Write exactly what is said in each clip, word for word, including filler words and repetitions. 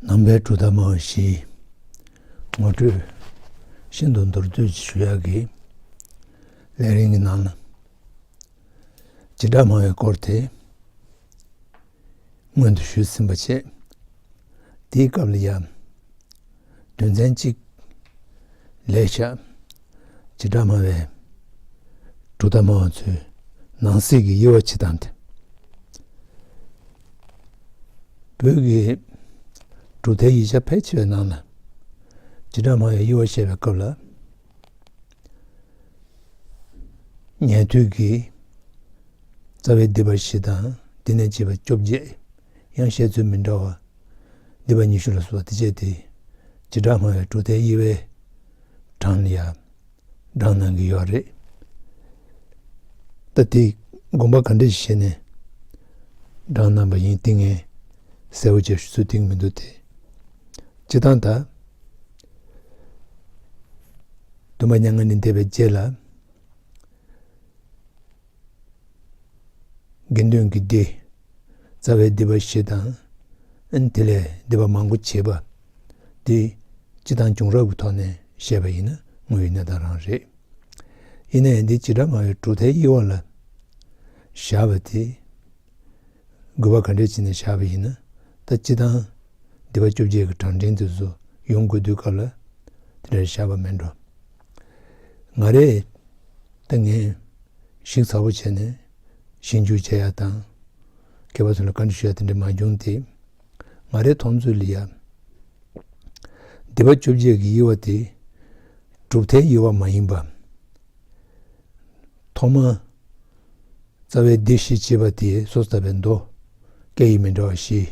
ནང་པའི་གྲུབ་མཐའ་སྨྲ་བ་བཞིའི་ངོ་སྤྲོད་ཤིན་ཏུ་མདོར་བསྡུས་ཞུ་ཡག་གི་ལས་རིམ་གྱི་ནང་ལ། བྱེ་བྲག་སྨྲ་བའི་སྐོར་དེ་སྔོན་དུ་ཞུས་ཟིན་པ་བྱས། དེའི་སྐབས་ལ་ཡང་དོན་ཚན་གཅིག་ལས་བཞག་བྱེ་བྲག་སྨྲ་བའི་གྲུབ་མཐའ་སྨྲ་བ་ཚོའི་ནང་གསེས་ཀྱི་དབྱེ་བ་ཕྱེ་སྟངས་དེ། བོད་ཀྱི་གྲུབ་མཐའི་ཡིག་ཆ་ཕལ་ཆེ་བའི་ནང་ལ་བྱེ་བྲག་སྨྲ་བའི་དབྱེ་བ་བཤད་པའི་སྐབས་ལ། ཉན་ཐོས་ཀྱི་རྩ་བའི་སྡེ་པ་བཞི་དང་། དེ་ནས་སྐྱེས་པ་བཅོ་བརྒྱད། ཡང་བཤད་ཚུལ་མི་འདྲ་བ་སྡེ་པ་ཉི་ཤུ་ལ་སོགས་པ་དེ་བྱས་ཏེ། བྱེ་བྲག་སྨྲ་བའི་གྲུབ་མཐའི་དབྱེ་བའི་གྲངས་ལ་ཡང་གྲངས་གནང་གི་ཡོད་རེད། ད་དེ་དགོངས་པ་ག་འདྲ་ཞིག་བཞེས་ནས་གྲངས་གནང་པ་ཡིན། དེ་ངས་གསལ་པོ་བྱས་ཞུ་ཚུལ་དེ་མི་འདུག་སྟེ། སྤྱིར་བཏང་ད་སྟོན་པ་མྱ་ངན་ལས་འདས་པའི་རྗེས་ལ། དགེ་འདུན་གྱི་སྡེ། རྩ་བའི་སྡེ་པ་བཞི་དང་། ཨན་དེ་ལས་སྡེ་པ་མང་པོ་བྱེད་པ། དེ་སྤྱི་དང་བྱུང་རབས་ཀྱི་ཐོག་ནས་བཤད་པ་ཡིན་ན་དངོས་ཡོད་གནས་སྟངས་རང་རེད། ཡིན་ནའི་འདི་བྱེ་བྲག་སྨྲ་བའི་གྲུབ་མཐའི་དབྱེ་བ་ལ་བཞག་པ་དེ། དགོས་པ་ག་འདྲས་བྱས་ནས་བཞག་པ་ཡིན་ན། ད་སྤྱི་དང་སྡེ་པ་བཅོ་བརྒྱད་ཀྱི་གྲངས་འདྲེན་དེ་ཚོ་ཡོང་དགོས་དུས་སྐབས་ལ་དེ་འདྲ་བཞག་པ་མིན་འགྲོ། ང་རས་ད་ངས་ཞིབ་ཚགས་པོ་བྱས་ནས་ཞིབ་འཇུག་བྱེད་ཡ་དང་། མཁས་པ་ཚོ་ལ་བཀའ་འདྲི་ཞུ་ཡ་དེ་འདྲ་མ་བྱུང་སྟེ། ང་རའི་མཐོང་ཚུལ་ལ་ཡ། སྡེ་པ་བཅོ་བརྒྱད་ཀྱི་དབྱེ་བ་དེ་གྲུབ་མཐའི་དབྱེ་བ་མ་ཡིན་པ། ཐོག་མ་རྩ་བའི་སྡེ་བཞི་ཅེས་པ་དེ་སོ་སོར་བརྟགས་པའི་མདོ་སྐད་ཡིག་མི་འདྲ་བ་བཞིའི་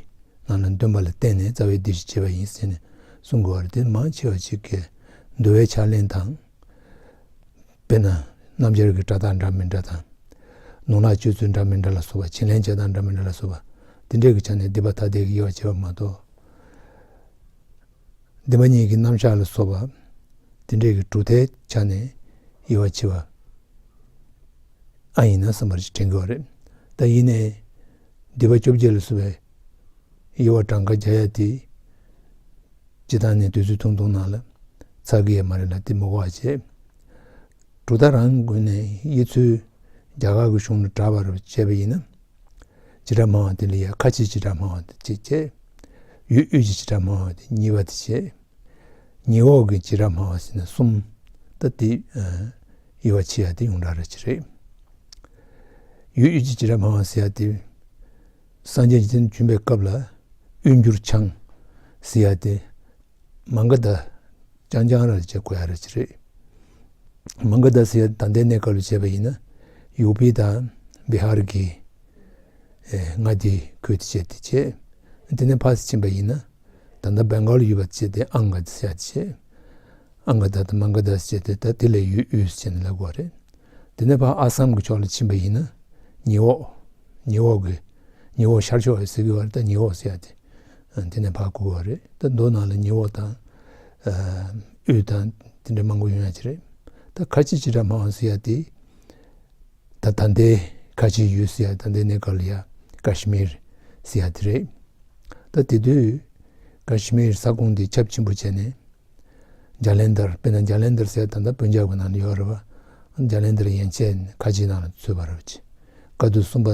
ནང་ལ་འདོན་པ་ལ་བརྟེན་ནས་རྩ་བའི་སྡེ་བཞི་ཅེས་པ་ཡིན་ཟེར་ནས་གསུང་དགོས་པ་རེད། དེ་མང་ཆེ་བ་ཅིག་གིས་འདུལ་བའི་ཕྱག་ལེན་དང་། དཔེར་ན་སྣམ་སྦྱར་གྱི་བཀྲ་རྟགས་འདྲ་མི་འདྲ་དང་། ནོར་ལྷག་སྤྱོད་ཚུལ་འདྲ་མི་འདྲ་ལ་སོགས་པ། བྱིན་ལེན་བྱེད་སྟངས་འདྲ་མི་འདྲ་ལ་སོགས་པ། དེ་འདྲས་ཀྱི་ཆ་ནས་སྡེ་པ་ཐ་དད་ཀྱི་དབྱེ་བ་ཕྱེ་བ་མ་གཏོགས། སྡེ་པ་གཉིས་ཀྱི་རྣམ་གཞག་ལ་སོགས་པ། དེ་འདྲས་ཀྱི་གྲུབ་མཐའི་ཆ་ནས་དབྱེ་བ་ཕྱེ་བ་ཨ་ཡིན་ན་བསམ་པ་ཞིག་དྲན་གྱི་ཡོད་རེད། ད་ཡིན་ནའི་སྡེ་པ་བཅོ་བརྒྱད་ལ་སོགས་པའི་དབྱེ་བ་གྲངས་ཀ་རྒྱག་ཡ་དེ། སྤྱིར་བཏང་ནས་དུས་ཚོད་ཐུང་ཐུང་ནང་ལ་ཚར་གི་ཡོད་མ་རེད་ལ། དེ་མི་གོ་བ་བྱས། གྲུབ་མཐའ་རང་ངོས་ནས་དབྱེ་ཚུལ་རྒྱ་གར་གྱི་གཞུང་ལ་གྲགས་པ་རུ་བྱས་པ་ཡིན་ན། བྱེ་བྲག་སྨྲ་བ་དེ་ལ་ཡ་ཁ་ཆེའི་བྱེ་བྲག་སྨྲ་བ་དེ་གཅིག་བྱས། ཡུལ་དབུས་ཀྱི་བྱེ་བྲག་སྨྲ་བ་དེ་གཉིས་པ་དེ་བྱས། ཉེ་འོག་གི་བྱེ་བྲག་སྨྲ་བ་ཟེར་ནས་གསུམ། ད་དེ་ཨ་དབྱེ་བ་ཕྱེ་ཡ་དེ་ཡོངས་གྲགས་ར་ཅིག་རེད། ཡུལ་དབུས་ཀྱི་བྱེ་བྲག་སྨྲ་བ་ཟེར་ཡ་དེ། སངས་རྒྱས་ཀྱི་རྗེས་འཇུག་པའི་སྐབས་ལ་དབུས་འགྱུར་འཆང་ཟེར་ཡ་དེ། མ་ག་དྷ་རྐྱང་རྐྱང་ར་བྱེད་དགོས་ཡ་ར་ཅིག་རེད། མ་ག་དྷ་ཟེར་ཡ་ད་ལྟའི་གནས་སྐབས་ལ་བྱས་པ་ཡིན་ན། ཡུ་པི་དང་བི་ཧར་གྱི་ཨེ་མངའ་སྡེའི་ཁུལ་དེ་བྱས་ཏེ་བྱས། དེ་ནས་ཕར་ཕྱིན་པ་ཡིན་ན། ད་ལྟ་བེང་གཱལ་ཡུལ་བ་བྱས་ཏེ་ཨང་ག་དྷ་ཟེར་ཡ་བྱས། ཨང་ག་དྷ་དང་མ་ག་དྷ་ཟེར་ཏེ། ད་དེ་ལ་ཡུལ་དབུས་ཟེར་ནས་ལབ་དགོས་རེད། དེ་ནས་ཕར་ཨ་སམ་གྱི་ཕྱོགས་ལ་ཕྱིན་པ་ཡིན་ན། ཉེ་འོག་ཉེ་འོག་གི་ཉེ་འོག་ཤར་ཕྱོགས་ཟེར་གྱི་ཡོད་རེད། ད་ཉེ་འོག་ཟེར་ཡ་དེ། ཨ་དེ་ནས་ཕར་གོ་གི་ཡོད་རེད། ད་མདོ་ནང་ལ་ཉེ་འོག་དང་། ཨ་དབུས་དང་དེ་འདྲ་མང་པོ་ཡོང་ཡ་ཅིག་རེད། ད་ཁ་ཆེའི་བྱེ་བྲག་སྨྲ་བ་ཟེར་ཡ་དེ། ད་ད་ལྟའི་ཁ་ཆེའི་ཡུལ་ཟེར་ཡ། ད་ལྟའི་གནས་སྐབས་ལ་ཡ་ཀ་ཤི་མིར་ཟེར་ཡ་དེ་རེད། ད་དེ་དུས་ཀ་ཤི་མིར་ས་ཁོངས་དེ་ཁྱབ་ཆེན་པོ་བྱས་ནས། ཇ་ལན་དར། དཔེར་ན་ཇ་ལན་དར་ཟེར་ཡ་ད་ལྟ་པུན་ཇབ་གི་ནང་ལ་ཡོད་རེད་པ། ཇ་ལན་དར་ཡན་ཆད་ཁ་ཆེའི་ནང་ལ་ཚུད་པ་རེད་པ། དཀའ་སྡུག་གསུམ་པ་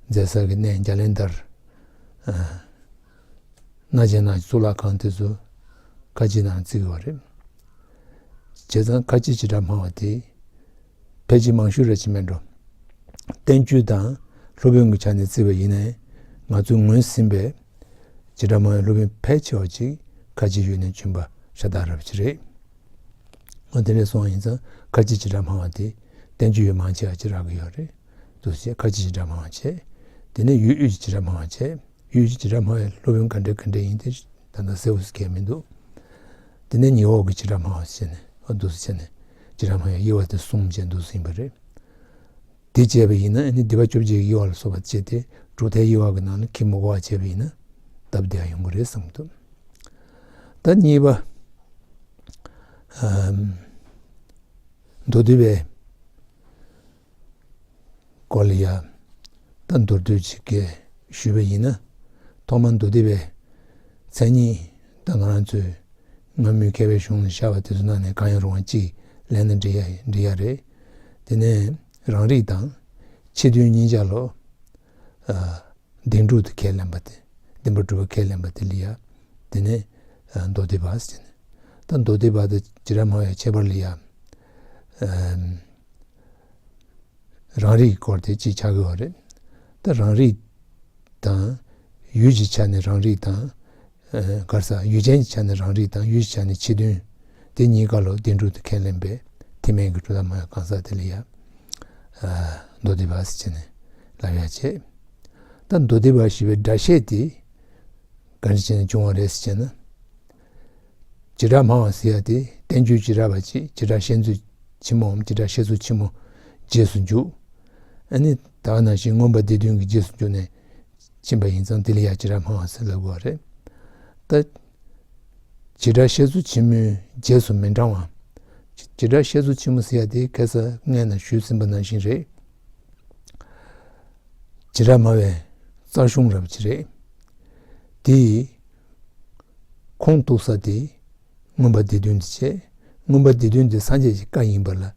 མཛད་ས་གི་གནས་ཇ་ལན་དར། ཨ་སྣ་ཆེན་ནང་གཙུག་ལག་ཁང་དེ་ཚོ་ཁ་ཆེའི་ནང་བརྩི་གི་ཡོད་རེད། བྱས་ཙང་ཁ་ཆེའི་བྱེ་བྲག་སྨྲ་བ་དེ་ཕལ་ཆེར་མང་ཤོས་ར་ཅིག་མེད་འགྲོ། བསྟན་བཅོས་དང་སློབ་དཔོན་གྱི་ཆ་ནས་བརྩིས་པ་ཡིན་ནའི། ང་ཚོས་ངོས་ཟིན་པའི་བྱེ་བྲག་སྨྲ་བའི་སློབ་དཔོན་ཕལ་ཆེ་བ་ཅིག་ཁ་ཆེའི་ཡུལ་ནས་བྱོན་པ་ཤ་སྟག་ར་ཅིག་རེད། འོ་དེ་འདྲ་སོང་བ་ཡིན་ཙང་ཁ་ཆེའི་བྱེ་བྲག་སྨྲ་བ་དེ་བསྟན་བཅོས་ཡུལ་མང་ཆེ་བ་ཅིག་རག་གི་ཡོད་རེད། འདུག་སེ་ཁ་ཆེའི་བྱེ་བྲག་སྨྲ་བ་བྱས། དེ་ནས་ཡུལ་དབུས་ཀྱི་བྱེ་བྲག་སྨྲ་བ་བྱས། ཡུལ་དབུས་ཀྱི་བྱེ་བྲག་སྨྲ་བའི་སློབ་དཔོན་ག་འདྲ་ག་འདྲ་ཡིན་དེ་ད་ལྟ་གསལ་པོ་ཞིག་གང་ཡང་མི་འདུག་དེ་ནས་ཉེ་འོག་གི་བྱེ་བྲག་སྨྲ་བ་བྱས་ནས། འོ་འདུག་སེ་བྱས་ནས་བྱེ་བྲག་སྨྲ་བའི་དབྱེ་བ་དེ་གསུམ་བྱས་འདུག་སེ་ཡིན་པ་རེད། དེ་བྱས་པ་ཡིན་ན་ཨ་ནི་སྡེ་པ་བཅོ་བརྒྱད་ཀྱི་དབྱེ་བ་ལ་སོགས་པ་བྱས་ཏེ་གྲུབ་མཐའི་དབྱེ་བ་གི་ནང་ལ་ཁྱི་མི་གོ་བ་བྱས་པ་ཡིན་ན་སྟབས་བདེ་བ་ཡོང་གི་རེད་བསམ་གྱི་འདུག་ད་གཉིས་པ། ཨམ། མདོ་སྡེ་པའི་སྐོར་ལ་ཡ། ད་མདོར་བསྡུས་ཅིག་གིས་ཞུས་པ་ཡིན་ན། ཐོག་མར་མདོ་སྡེ་པའི་ མཚན་ཉིད་ད་ང་རང་ཚོས་སྔ་མོའི་མཁས་པའི་གཞུང་ལ་བཞག་པ་དེ་ཚོ་ནང་ནས་གང་ཡང་རུང་བ་གཅིག་ལེན་ན་འགྲིག་ཡ་འགྲིག་ཡ་རེད། དེ་ནས་རང་རིག་དང་ཕྱི་དོན་གཉིས་ཆ་ལོ། ཨ། བདེན་གྲུབ་དེ་ཁས་ལེན་པ་དེ། བདེན་པར་གྲུབ་པ་ཁས་ལེན་པ་དེ་ལ་ཡ། དེ་ནས་ཨ། མདོ་སྡེ་པ་ཟེར་ནས། ད་མདོ་སྡེ་པ་དང་བྱེ་བྲག་སྨྲ་བའི་ཁྱད་པར་ལ་ཡ། ཨ། རང་རིག་གི་སྐོར་དེ་གཅིག་ཆགས་ཀྱི་ཡོད་རེད། ད་རང་རིག་དང་། ཡུལ་གྱི་ཆ་ནས་རང་རིག་དང་། ཨ། ག་རེ་ཟ། ཡུལ་ཅན་གྱི་ཆ་ནས་རང་རིག་དང་ཡུལ་གྱི་ཆ་ནས་ཕྱི་དོན། དེ་གཉིས་ཀ་ལོ་བདེན་གྲུབ་ཏུ་ཁས་ལེན་པའི་ཐེག་དམན་གྱི་གྲུབ་མཐའ་སྨྲ་བའི་གང་ཟག་དེ་ལ་ཡ། ཨ། མདོ་སྡེ་པ་ཟེར་བྱས་ནས་ལབ་ཡ་བྱས། ད་མདོ་སྡེ་པ་ཞེས་པའི་སྒྲ་བཤད་དེ་ག་འདྲ་བྱས་ནས་བྱུང་བ་རེད་ཟེར་བྱས་ན། བྱེ་བྲག་སྨྲ་བ་ཟེར་ཡ་དེ་བསྟན་བཅོས་བྱེ་བྲག་པ་གཅིག་བྱེ་བྲག་བཤད་མཛོད་ཆེན་མོའམ་བྱེ་བྲག་བཤད་མཛོད་ཆེན་མོ་རྗེས་སུ་འཇུག་ཨ་ནི་ད་ག་ནང་བཞིན་མངོན་པ་སྡེ་བདུན་གྱི་རྗེས་སུ་འཇུག་ནས་ཕྱིན་པ་ཡིན་ཙང་དེ་ལ་ཡ་བྱེ་བྲག་སྨྲ་བ་ཟེར་ལབ་དགོས་པ་རེད། ད་བྱེ་བྲག་བཤད་མཛོད་ཆེན་མོའི་རྗེས་སུ་མི་འབྲང་བ། བྱེ་བྲག་བཤད་མཛོད་ཆེན་མོ་ཟེར་ཡ་དེ་ཁ་སང་སྔོན་ན་ཞུས་ཟིན་པ་ནང་བཞིན་རེད། བྱེ་བྲག་སྨྲ་བའི་རྩ་གཞུང་རབ་ཅིག་རེད། དེའི་ཁུངས་གཏུགས་ས་དེ་མངོན་པ་སྡེ་བདུན་དེ་བྱས། མངོན་པ་སྡེ་བདུན་དེ་སངས་རྒྱས་ཀྱི་བཀའ་ཡིན་པ་ལ། ཨ།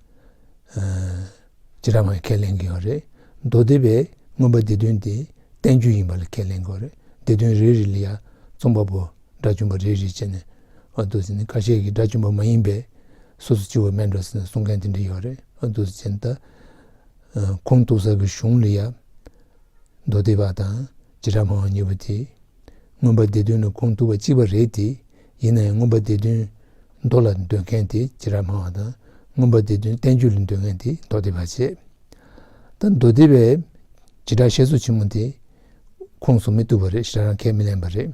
བྱེ་བྲག་སྨྲ་བས་ཁས་ལེན་གྱི་ཡོད་རེད། མདོ་སྡེ་པས་མངོན་པ་སྡེ་བདུན་དེ་བསྟན་བཅོས་ཡིན་པ་ལ་ཁས་ལེན་གྱི་ཡོད་རེད། སྡེ་བདུན་རེ་རེ་ལ་ཡ་རྩོམ་པ་པོ་དགྲ་བཅོམ་པ་རེ་རེ་བྱས་ནས། ཨ། འདུག་ཟེར་ནས། ཁ་ཤས་ཀྱིས་དགྲ་བཅོམ་པ་མ་ཡིན་པའི་སོ་སོ་སྐྱེ་བོ་མེད་འགྲོ་ཟེར་ནས་གསུང་མཁན་དེ་འདྲ་ཡོད་རེད། ཨ། འདུག་ཟེར་བྱས་ནས་ད། ཨ། ཁུངས་གཏུགས་ས་གི་གཞུང་ལ་ཡ། མདོ་སྡེ་པ་དང་བྱེ་བྲག་སྨྲ་བ་གཉིས་པོ་དེ། མངོན་པ་སྡེ་བདུན་ལ་ཁུངས་གཏུགས་པ་གཅིག་པ་རེད་དེ། ཡིན་ན་ཡང་མངོན་པ་སྡེ་བདུན་མདོ་ལ་འདོད་མཁན་དེ་བྱེ་བྲག་སྨྲ་བ་དང་། མངོན་པ་སྡེ་བདུན་བསྟན་བཅོས་ལ་འདོད་མཁན་དེ་མདོ་སྡེ་པ་བྱས། ད་མདོ་སྡེ་པས་བྱེ་བྲག་བཤད་མཛོད་ཆེན་མོ་དེ་ཁུངས་སུ་མི་གཏུགས་པ་རེད། ཞེ་དྲག་རང་ཁས་མི་ལེན་པ་རེད།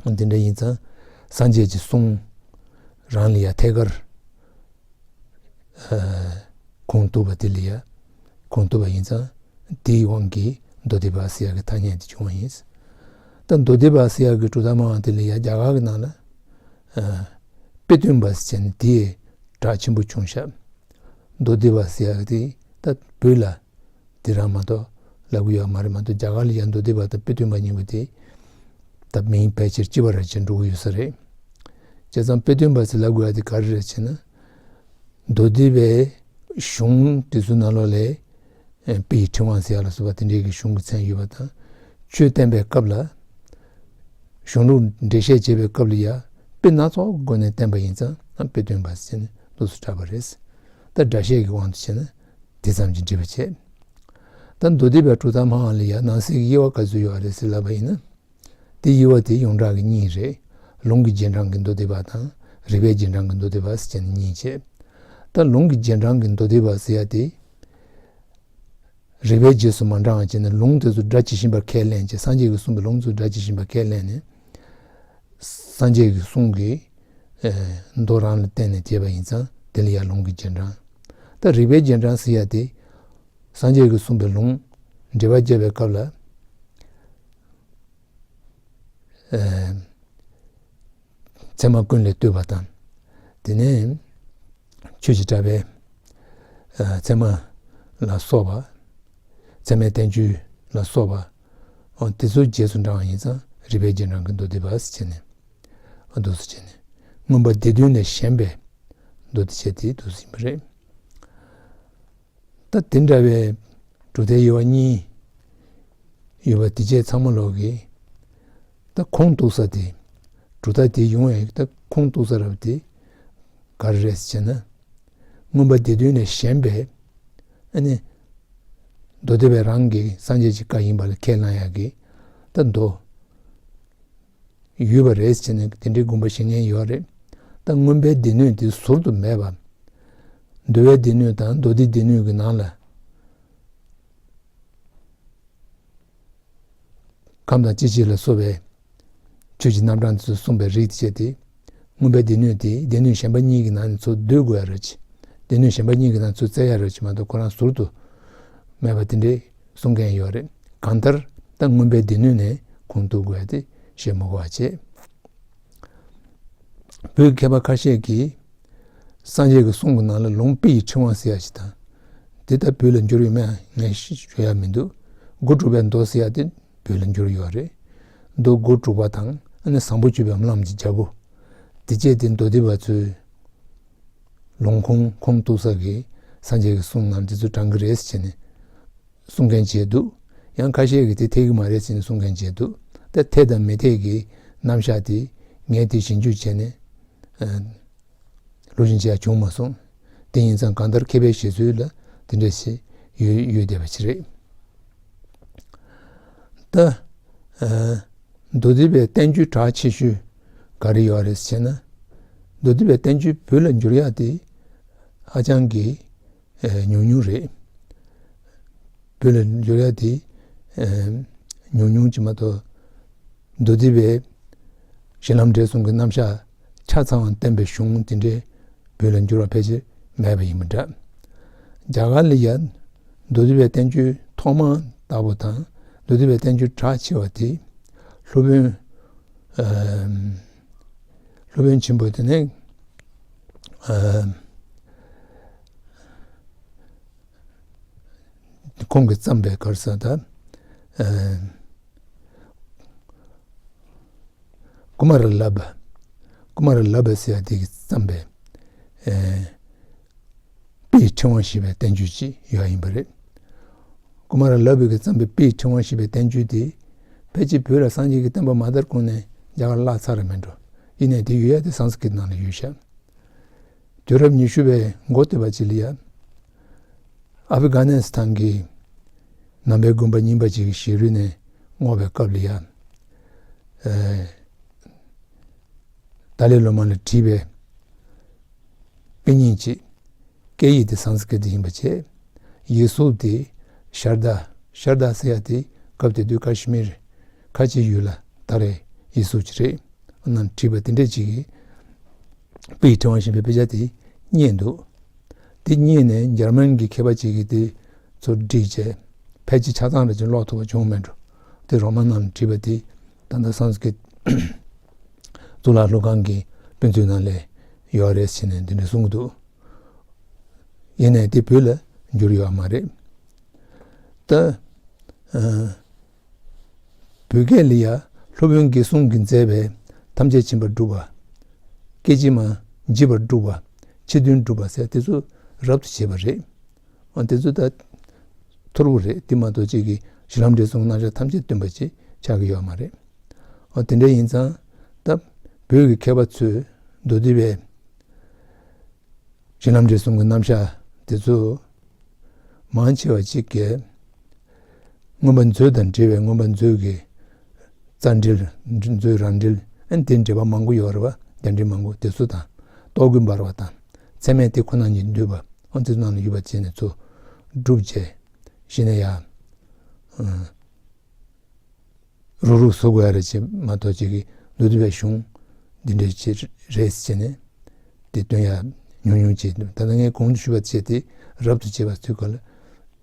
འདི་འདྲ་ཡིན་ཙང་སངས་རྒྱས་ཀྱི་གསུང་རང་ལ་ཡ་ཐད་ཀར། ཨ། ཁུངས་གཏུགས་པ་དེ་ལ་ཡ། ཁུངས་གཏུགས་པ་ཡིན་ཙང་དེའི་དབང་གིས་མདོ་སྡེ་པ་ཟེར་ཡག་གི་ཐ་སྙད་དེ་བྱུང་བ་ཡིན། ད་མདོ་སྡེ་པ་ཟེར་ཡག་གི་གྲུབ་མཐའ་སྨྲ་བ་དེ་ལ་ཡ་རྒྱ་གར་གྱི་ནང་ལ། ཨ། དཔེ་སྟོན་པ་ཟེར་ནས་དེའི་གྲགས་ཆེན་པོ་བྱུང་ཤག་མདོ་སྡེ་པ་ཟེར་ཡག་དེ་ད་བོད་ལ། དེ་རང་མ་གཏོགས་ལབ་ཀྱི་ཡོད་མ་རེད། མ་གཏོགས་རྒྱ་གར་ལ་ཡ་མདོ་སྡེ་པ་དང་དཔེ་སྟོན་པ་གཉིས་པོ་དེ་ད་མིང་ཕལ་ཆེར་གཅིག་པ་རེད་ཅེས་འགྲོ་གི་ཡོད་ས་རེད། བྱས་ཙང་དཔེ་སྟོན་པ་ཟེར་ལབ་དགོས་ཡ་དེ་ག་རེ་རེད་ཅེ་ན། མདོ་སྡེ་པའི་གཞུང་དེ་ཚོ་ནང་ལོགས་ལས། ཨ། དཔེ་ཡི་ཕྲེང་བ་ཟེར་ཡ་ལ་སོགས་པ་དེ་འདྲའི་གི་གཞུང་གི་མཚན་ཡོད་པ་དང་། ཆོས་བསྟན་པའི་སྐབས་ལ། གཞུང་ལུགས་འགྲེལ་བཤད་བྱེད་པའི་སྐབས་ལ་ཡ་དཔེ་སྣ་ཚོགས་སྒོ་ནས་བསྟན་པ་ཡིན་ཙང་དཔེ་སྟོན་པ་ཟེར་ནས་འདུག་སེ་གྲགས་པ་རེད། ད་སྒྲ་བཤད་ཀྱི་དབང་དུ་བྱས་ན། དེ་ཙམ་གྱིས་འགྲིག་པ་བྱས། ད་མདོ་སྡེ་པའི་གྲུབ་མཐའ་སྨྲ་བ་ལ་ཡང་ནང་གསེས་ཀྱི་དབྱེ་བ་ག་ཚོད་ཡོད་རེད་ཟེར་ལབ་པ་ཡིན་ན། དེ་དབྱེ་བ་དེ་ཡོངས་གྲགས་ཀྱི་གཉིས་རེད། ལུང་གི་རྗེས་འབྲང་གི་མདོ་སྡེ་པ་དང་རིགས་པའི་རྗེས་འབྲང་གི་མདོ་སྡེ་པ་ཟེར་བྱས་ནས་གཉིས་བྱས། ད་ལུང་གི་རྗེས་འབྲང་གི་མདོ་སྡེ་པ་ཟེར་ཡ་དེ། རིགས་པའི་རྗེས་སུ་མ་འབྲང་བ་བྱས་ནས་ལུང་དེ་ཚོ་སྒྲ་ཇི་བཞིན་པར་ཁས་ལེན་བྱས། སངས་རྒྱས་ཀྱིས་གསུངས་པའི་ལུང་ཚོ་སྒྲ་ཇི་བཞིན་པར་ཁས་ལེན་ནས། སངས་རྒྱས་ཀྱི་གསུང་གི། ཨེ། མདོ་རང་ལ་བརྟེན་ནས་བྱས་པ་ཡིན་ཙང་དེ་ལ་ཡང་ལུང་གི་རྗེས་འབྲང་། ད་རིགས་པའི་རྗེས་འབྲང་ཟེར་ཡ་དེ། སངས་རྒྱས་ཀྱིས་གསུངས་པའི་ལུང་འགྲེལ་པ་བརྒྱབ་པའི་སྐབས་ལ། ཨེ། ཚད་མ་ཀུན་ལས་བཏུས་པ་དང་། དེ་ནས་ཆོས་ཀྱི་གྲགས་པའི། ཨེ། ཚད་མ་ལ་སོགས་པ། ཚད་མའི་བསྟན་བཅོས་ལ་སོགས་པ། འོ་དེ་ཚོའི་རྗེས་སུ་འབྲང་བ་ཡིན་ཙང་རིགས་པའི་རྗེས་འབྲང་གི་མདོ་སྡེ་པ་ཟེར་བྱས་ནས། འོ་འདུག་སེ་བྱས་ནས། མངོན་པ་སྡེ་བདུན་ལས་གཞན་པའི་མདོ་སྡེ་བྱས་ཏེ་འདུག་སེ་ཡིན་པ་རེད། ད་དེ་འདྲ་བའི་གྲུབ་མཐའི་དབྱེ་བ་གཉིས་ཡོད་པ་དེ་བྱས་ཚང་མ་ལོག་གི། ད་ཁུངས་གཏུགས་ས་དེ། གྲུབ་མཐའ་དེ་ཡོང་བའི་ད་ཁུངས་གཏུགས་ས་རབ་དེ་ག་རེ་རེད་ཟེར་ན། མངོན་པ་སྡེ་བདུན་ལས་གཞན་པའི། ཨ་ནི། མདོ་སྡེ་པའི་རང་གི་སངས་རྒྱས་ཀྱི་བཀའ་ཡིན་པ་ལ་ཁས་བླངས་ཡག་གི། ད་མདོ། ཡོད་པ་རེད་ཟེར་ནས་དེ་འདྲའི་དགོངས་པ་བཞེས་མཁན་ཡོད་རེད། ད་མངོན་པའི་སྡེ་སྣོད་དེ་ཟུར་དུ་མེད་པ། མདོ་སྡེའི་སྡེ་སྣོད་དང་མདོ་སྡེའི་སྡེ་སྣོད་ཀྱི་ནང་ལ། ཁམས་དང་སྐྱེ་མཆེད་ལ་སོགས་པའི་ཆོས་ཀྱི་རྣམ་གྲངས་དེ་ཚོ་གསུངས་པའི་རིགས་དེ་བྱས་ཏེ། མངོན་པའི་སྡེ་སྣོད་དེ་སྡེ་སྣོད་གཞན་པ་གཉིས་ཀྱི་ནང་ནས་ཚུར་བསྡུ་དགོས་ཡ་རེད། སྡེ་སྣོད་གཞན་པ་གཉིས་ཀྱི་ནང་ཚུར་བཙལ་ཡ་རེད་མ་གཏོགས་ཁོ་རང་ཟུར་དུ་མེད་པ་དེ་འདྲའི་གསུང་མཁན་ཡོད་རེད། གང་ལྟར་ད་མངོན་པའི་སྡེ་སྣོད་ནས་ཁུངས་གཏུགས་དགོས་ཡ་དེ་བཤད་མི་དགོས་པ་བྱས། བོད་མཁས་པ་ཁ་ཤས་ཀྱིས་སངས་རྒྱས་ཀྱི་གསུང་གི་ནང་ལ་ལུང་དཔེ་ཡི་ཕྲེང་བ་ཟེར་ཡ་ཞིག་དང་། དེ་ལྟར་བོད་ལ་འགྱུར་ཡོད་མེད་ངས་ཞུ་ཡ་མི་འདུག་སྒོ་དྲུག་པའི་མདོ་ཟེར་ཡ་དེ་བོད་ལ་འགྱུར་ཡོད་རེད། མདོ་སྒོ་དྲུག་པ་དང་ ཨ་ནི་བཟང་པོ་སྤྱོད་པའི་བླམ་གྱི་རྒྱལ་པོ། དེ་བཅས་དེ་མདོ་སྡེ་པ་ཚོའི་ལུང་ཁུངས་ཁུངས་གཏུགས་ས་གི་སངས་རྒྱས་ཀྱི་གསུང་རྣམས་དེ་ཚོ་དྲང་གི་རེད་ཟེར་བྱས་ནས་གསུང་མཁན་བྱས་འདུག། ཡང་ཁ་ཤས་ཀྱིས་དེ་འཐད་ཀྱི་མ་རེད་ཟེར་ནས་གསུང་མཁན་བྱས་འདུག། ད་འཐད་དང་མི་འཐད་ཀྱི་རྣམ་གཞག་དེ་ངས་དེ་ཞིབ་འཇུག་བྱས་ནས། ཨ། ལོ་བཞིན་བྱས་བྱུང་མ་སོང་། དེ་ཡིན་ཙང་གང་ལྟར་མཁས་པའི་བཞེད་ཚུལ་ལ་དེ་འདྲ་ཞིག་ཡོད་ཡོད་བསྡད་པ་ཅིག་རེད། ད། ཨ། མདོ་སྡེ་པའི་བསྟན་བཅོས་གྲགས་ཆེ་ཤོས་ག་རེ་ཡོད་རེད་ཟེར་ན། མདོ་སྡེ་པའི་བསྟན་བཅོས་བོད་ལ་འགྱུར་ཡག་དེ་ཧ་ཅང་གི་ཨ་ཉུང་ཉུང་རེད། བོད་ལ་འགྱུར་ཡག་དེ་ཨ་ཉུང་ཉུང་ཅིག་མ་གཏོགས། མདོ་སྡེ་པའི་གཞི་ལམ་འབྲས་གསུམ་གྱི་རྣམ་གཞག་ཆ་ཚང་བ་བསྟན་པའི་གཞུང་དེ་འདྲའི་བོད་ལ་འགྱུར་བ་ཕལ་ཆེར་མེད་པ་ཡིན་པ་འདྲ། རྒྱ་གར་ལ་ཡང་མདོ་སྡེ་པའི་བསྟན་བཅོས་ཐོག་མ་ལྟ་བུ་དང་མདོ་སྡེ་པའི་བསྟན་བཅོས་གྲགས་ཆེ་བ་དེ་སློབ་དཔོན་ཨ་སློབ་དཔོན་ཆེན་པོ་དེ་ནས་ཨ་ཁོང་གིས་བརྩམས་པའི་ག་རེ་ཟེར་ད། ཨ་ཀུ་མཱ་ར་ལ་བྷ། ཀུ་མཱ་ར་ལ་བྷ་ཟེར་ཡ་དེ་གིས་བརྩམས་པའི་ཨ་དཔལ་ཕྲེང་བ་ཞེས་པའི་བསྟན་བཅོས་ཅིག་ཡོད་ཡིན་པ་རེད། ཀུ་མཱ་ར་ལ་བྷ་གིས་བརྩམས་པའི་དཔལ་ཕྲེང་བ་ཞེས་པའི་བསྟན་བཅོས་དེ་ཕལ་ཆེར་བོད་ལ་སངས་རྒྱས་ཀྱི་བསྟན་པ་མ་དར་གོང་ནས་རྒྱ་གར་བརླག་ཚར་རེད་མེད་འགྲོ། ཡིན་ནའི་དེ་ཡོད་ཡ་དེ་སཾ་སྐྲྀཏ་ནང་ལ་ཡོད་ཤག། དུས་རབས་ཉི་ཤུ་པའི་འགོ་སྟོད་པ་ཅིག་ལ་ཡ། ཨ་ཕི་གྷ་ནི་སི་ཐན་གྱི་ནང་པའི་དགོན་པ་རྙིང་པ་ཅིག་གི་ཞིག་རལ་ནས་སྔོག་པའི་སྐབས་ལ་ཡ། ཨེ། ཏཱ་ལའི་བླ་མ་ལ་བྲིས་པའི་དཔེ་རྙིང་ཅིག། སྐད་ཡིག་དེ་སཾ་སྐྲྀཏ་ཡིན་པ་བྱས། ཡིག་གཟུགས་དེ་ཤར་དྷ། ཤར་དྷ་ཟེར་ཡ་དེ་སྐབས་དེ་དུས་ཀ་ཤི་མིར་ཁ་ཆེའི་ཡུལ་ལ་དར་བའི་ཡིག་གཟུགས་ཅིག་རེད། ནང་བྲིས་པ་དེ་འདྲ་ཅིག་གིས་དཔལ་ཕྲེང་བ་ཞེས་པའི་དཔེ་ཆ་དེ་རྙེད་འདུག། དེ་རྙེད་ནས་འཇར་མན་གྱི་མཁས་པ་ཅིག་གིས་དེ་ཚུར་བསྒྲིགས་བྱས། ཕལ་ཆེར་ཆ་ཚང་རེ་ཅིག་ཀློག་ཐུབ་པ་བྱུང་མེད་འགྲོ། དེ་རོ་མན་ནང་ལ་བྲིས་པ་དེ་ད་ལྟ་སཾ་སྐྲྀཏ་གཙུག་ལག་སློབ་ཁང་གི་དཔེ་མཛོད་ནང་ལ་ཡོད་རེད་ཟེར་ནས་འདི་འདྲ་གསུང་གི་འདུག། ཡིན་ནའི་དེ་བོད་ལ་འགྱུར་ཡོད་མ་རེད། ད། ཨ། བོད་སྐད་ལ་ཡ་སློབ་དཔོན་དགེ་གསུམ་གྱིས་མཛད་པའི་ཐམས་ཅད་མཁྱེན་པར་སྒྲུབ་པ། སྐད་ཅིག་མ་འཇིག་པར་སྒྲུབ་པ། ཕྱི་དོན་སྒྲུབ་པ་ཟེར་དེ་ཚོ་རབ་ཏུ་བྱེད་པ་རེད། ཨ། དེ་ཚོ་ད་ཐོར་བུ་རེད། དེ་མ་གཏོགས་གཅིག་གིས་གཞི་ལམ་འབྲས་གསུམ་རྣམ་གཞག་ཐམས་ཅད་སྟོན་པ་ཅིག་ཆགས་ཀྱི་ཡོད་མ་རེད། ཨ། དེ་འདྲ་ཡིན་ཙང་ད་བོད་ཀྱི་མཁས་པ་ཚོས་མདོ་སྡེ་པའི་གཞི་ལམ་འབྲས་གསུམ་གྱི་རྣམ་གཞག་དེ་ཚོ་མང་ཆེ་བ་གཅིག་གིས་མངོན་པ་མཛོད་དང་འབྲེལ་བའི་མངོན་པ་མཛོད་ཀྱི་རྩ་འགྲེལ། མཛོད་རང་འགྲེལ། ཨ་ནི་དེ་འགྲེལ་པ་མང་པོ་ཡོད་རེད་པ། རྒྱ་འགྲེལ་མང་པོ་དེ་ཚོ་དང་། རྟོག་གེ་འབར་བ་དང་། ཚད་མེད་དེ་ཁོ་ན་ཉིད་འདུས་པ། ཨ་ནི་དེ་ཚོ་ནང་ལ་ཡོད་པ་བྱས་ནས་ཚུར་སྒྲུབ་བྱས། གཞི་ནས་ཡང་། ཨ། རུག་རུག་བཟོ་དགོས་ཡ་རེད་ཅེས་མ་གཏོགས་ཅིག་གིས་མདོ་སྡེ་པའི་གཞུང་འདི་འདྲ་ཅིག་རེད་ཟེར་ནས་དེ་སྟོན་ཡ་ཉུང་ཉུང་ཅིག་འདུག། ད་ལྟ་ངས་གོང་དུ་ཞུས་པ་བྱས་ཏེ་རབ་ཏུ་བྱེད་པ་ཚོའི་སྐོར་ལ་